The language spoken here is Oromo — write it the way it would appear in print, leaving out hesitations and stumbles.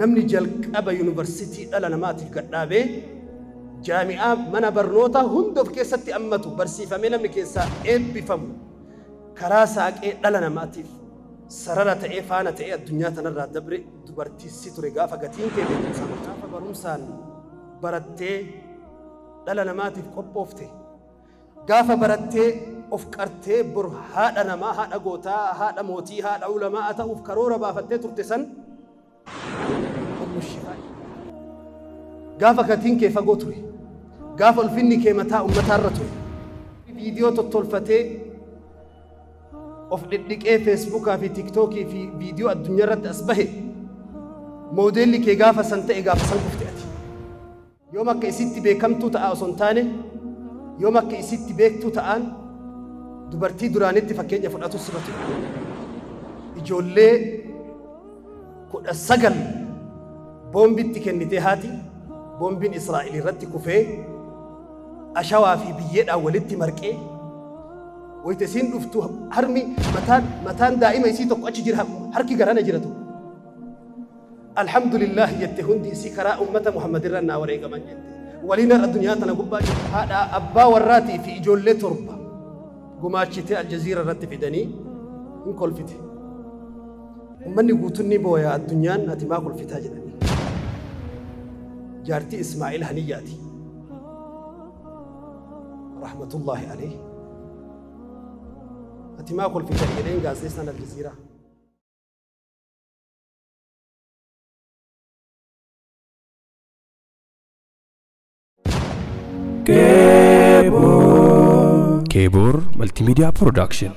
Namni jalqaba yuunivarsiitii dhala namaatiif gadhaabee jaami'aa mana barnootaa hunda of keessatti ammatu barsiifamee namni keessaa eebbifamu karaa saaqee dhala namaatiif sarara ta'ee faana ta'ee addunyaa tanarraa dabre dubartii si ture gaafa gatiin kee beekumsaan gaafa barumsaan barattee dhala namaatiif qophoofte gaafa barattee of qartee bor haadha namaa haadha gootaa haadha mootii haadha ulamaa ta'uuf karoora baafattee turte san gaafa gatiin kee fagoo ture gaafa ulfinni kee mataa ummataarra ture viidiyoo tottolfatee of dhidhiqee feesbuukaa fi tiiktookii fi viidiyoo addunyaa irratti as bahe moodeelli kee gaafa san ta'e gaafa san kufte ati yoom akka isitti beekamtuu ta'a osoo hin taane yoom akka isitti beektuu ta'an dubartii duraanitti fakkeenya fudhatu sirra ture ijoollee 19 boombitti kennitee haati boombiin Israa'el irratti kufee ashawaa fi biyyeedhaan walitti marqee wayita isiin dhuftu harmi mataan daa'ima isii tokko achi jira harki garana jira tokko alhamdulillah jette hundi isii karaa ummata Muhammad irra naa wareegaman jette waliin har'a addunyaa tana gubbaa jirtu haadha abbaa warraatii fi ijoollee 7 gumaachitee Aljaziira irratti fidanii hin kolfite ummanni guutuun ni booya addunyaan ati maa kolfitaa jedhanii jaartii Ismaa'il Haniyyaati rahmatullahi alayhi ati maa kolfitaa jedheen gaazexeessaan Aljaziiraa. Kebor Multimedia Production.